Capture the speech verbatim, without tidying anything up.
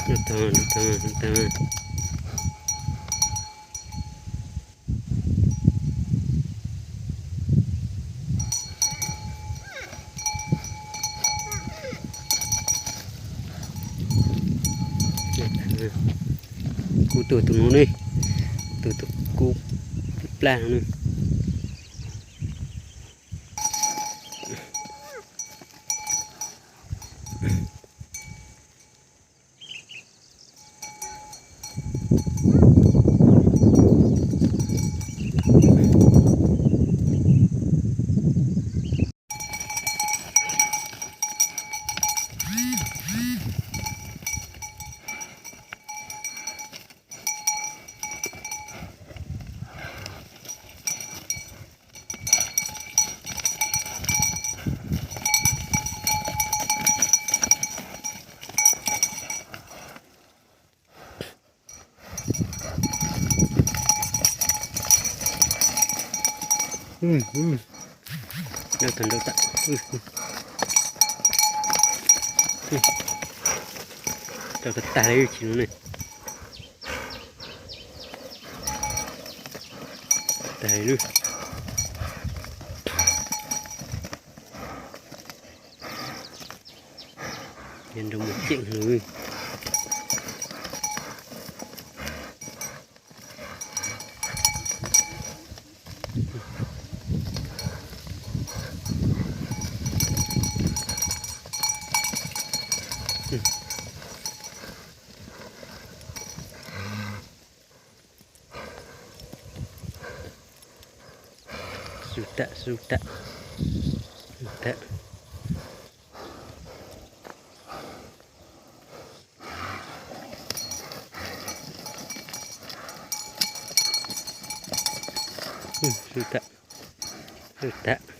Nó thơm, nó thơm, nó thơm. Cú tụt tụt nô nê. Tụt tụt cú pla nô nê. Ừm, ừm. Nó thơm độc đáo. Ừm, ừm. Ừm. Cho cái tay đấy chín này. Tay đấy. Yên đông một chịu hử. Sudah, sudah. Sudah. Hmm, sudah. Sudah.